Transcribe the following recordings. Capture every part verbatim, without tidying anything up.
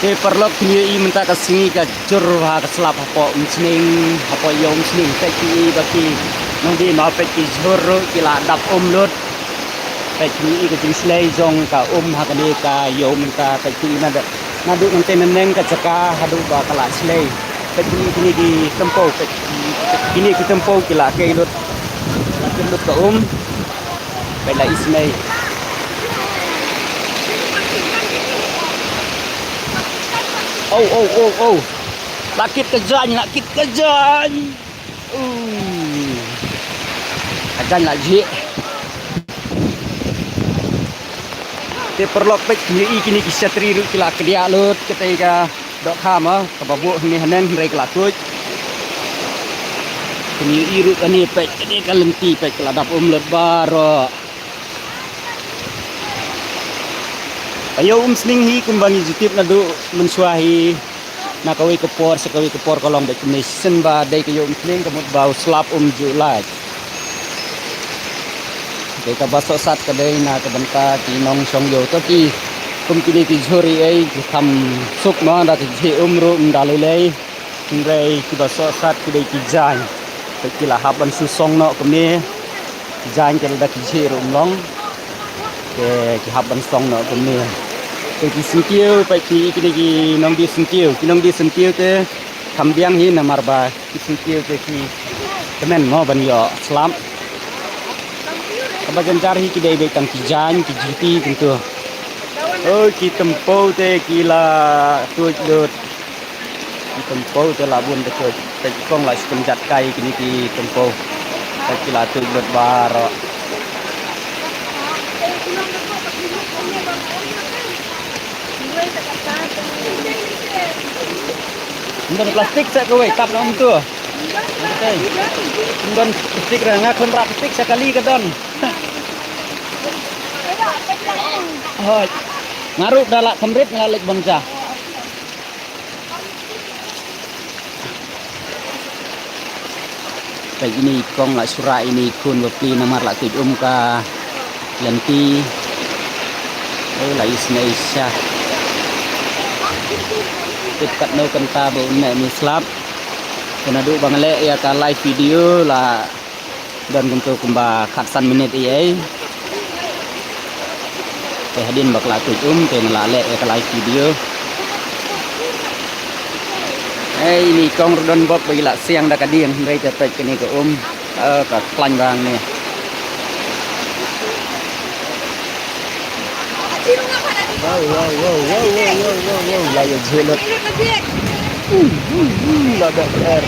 Te paralok, phin ïohi mynta ka sngi ka jur bha ka slap hapoh Umsning, hapoh ïew Umsning. Peit phi i ba ki nongdie, ma peit ki jhur ruh ki la dap um lut. Peit phi i ka jingshlei jong ka um ha kane ka ïew mynta. Peit phi i naduh, naduh nangtei naneng ka jaka haduh ba ka la shlei. Peit phi i kine ki tympew, peit kine ki tympew ki la kei lut. La kei lut ka um. Peit la isynei. Oh, oh, oh, oh. La kit ka jaiñ, la kit ka jaiñ. Uh. Ka jaiñ la jhieh. Te paralok, peit phi i kine ki shatri ruh ki la kdiah lut, katei ka dohkha ma kaba buh hangne haneng hynrei ka la tuid. Phin ïohi ruh kane, peit kane ka lynti, peit ka la dap um lut baroh. Ka ïew Umsning hi kumba ngi ju tip naduh mynshuwa hi, na kawei ka por sha kawei ka por ka long beit kumne, shisien ba dei ka ïew Umsning ka mut ba u slap um ju lait. Dei kaba sohsat ka dei na ka bynta ki nongshong ïew, to ki kum kine ki jhur ei ei ki kham suk ma da ki jhieh um ruh ym da lei lei. Hynrei kiba sohsat ki dei ki jaiñ. Te ki la hap ban shu song noh kumne. Ki jaiñ ki la da ki jhieh ruh ym long. Te ki hap ban song noh kumne. Te ki syntiew, peit phi i kine ki nongdie syntiew. Ki nongdie syntiew te kham biang hi namar ba ki syntiew te ki tymmen mo ban ïoh slap. Kaba jynjar hi ki dei beit tang ki jaiñ, ki jiti kumto. Oi, ki tympew te ki la tuid lut. Ki tympew te la bun te tuid. Te ki kong la shu pynjat kai kine ki tympew. Te ki la tuid lut baroh. Ym don plastik sa kawei, tap na kumto. Ym don plastik, nga khlem rah plastik sa kali ka don. Hooid. Nga ruh da lah kham rit nga leit bang ja. Peit ine i kong la shu rah ine i khun bapli namar la tuid um ka lynti. Eh, la isynei sha. Tip katno kynta ba un neh une u slap. Te naduh ba nga leh ïa ka live video la don kumto kumba khatsan minit ei ei. Te hadien ba ka la tuid um te nga la leh ïa ka live video. Ei, ine i kong ruh don bok ba i la siang da ka dieng hynrei te peit kane ka um. Eh, ka khlaiñ ba hangne. Wow, wow, wow, wow. La ïa jhieh lut. Uh, uh, uh, la da er.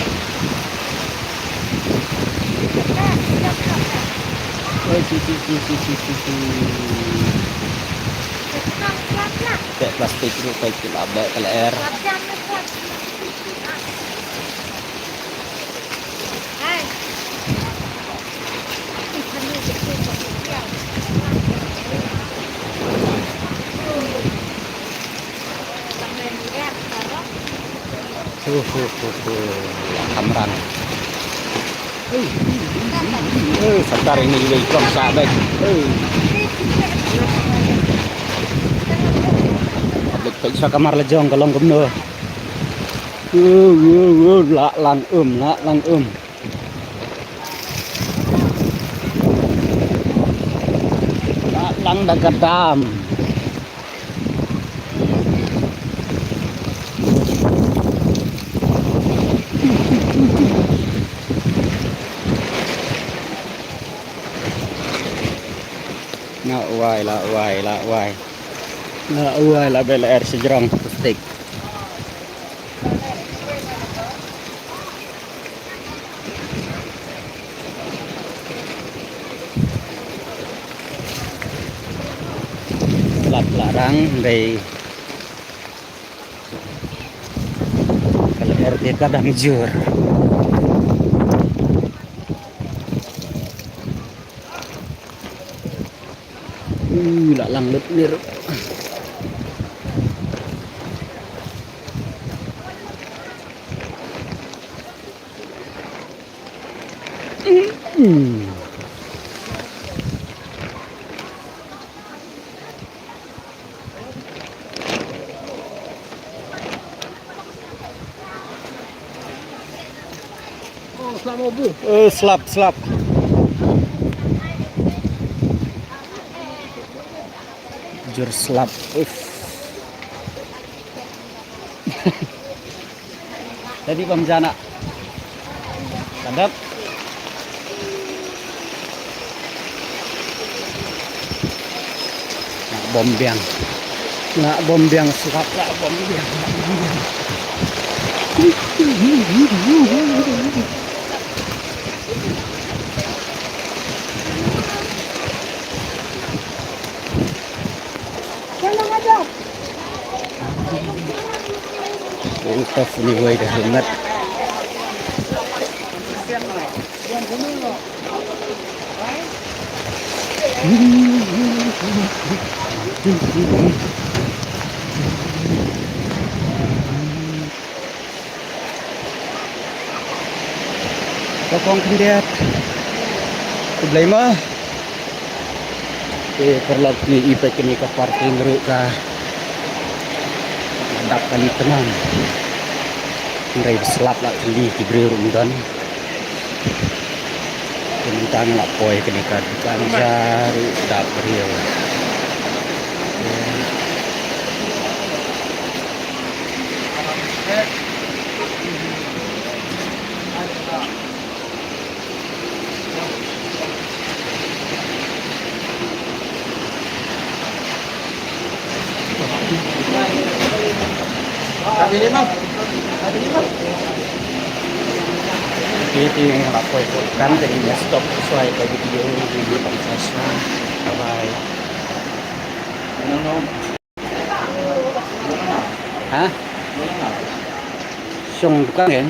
Oi, si, si, si. Beh plastik ruh peit ki la beh ka lyer. Hu, hu, hu, hu. Kamran. Hu, hu, hu, hu. Eh, satar ine i wei kong sah beit. Eh. Public peit sha kamar la jong ka long kumno. Hu, hu, hu, la lang um, la lang um. La lang da ka dam. La wai, la wai, la wai. La wai, la beh lyer shajrong plastik. Slap la rang dei. Ka lyer te ka dang jur. Uh, la lang lut lir. Hmm. Eh, slap, slap. Jur slap. Uff. Tadi bang jana. Kadap. Nga bom biang. Nga bom biang slap, nga bom biang. Nga bom biang. Ung tough ni wei dah rumet. Ka kong khyndiat. Khublei ma. Te paralok, ngi i peit kane ka parking ruh ka dap kali tnam. Hynrei slap la kali, ki briew ruh ym don. Te mynta ngi la poi kane ka dukan ja ruh dap briew. Iti nga la poi ka dukan, te ngi stop shuwa ïa ka video, ngi pynshai shuwa. Bye bye. Ha? Shong dukan kan?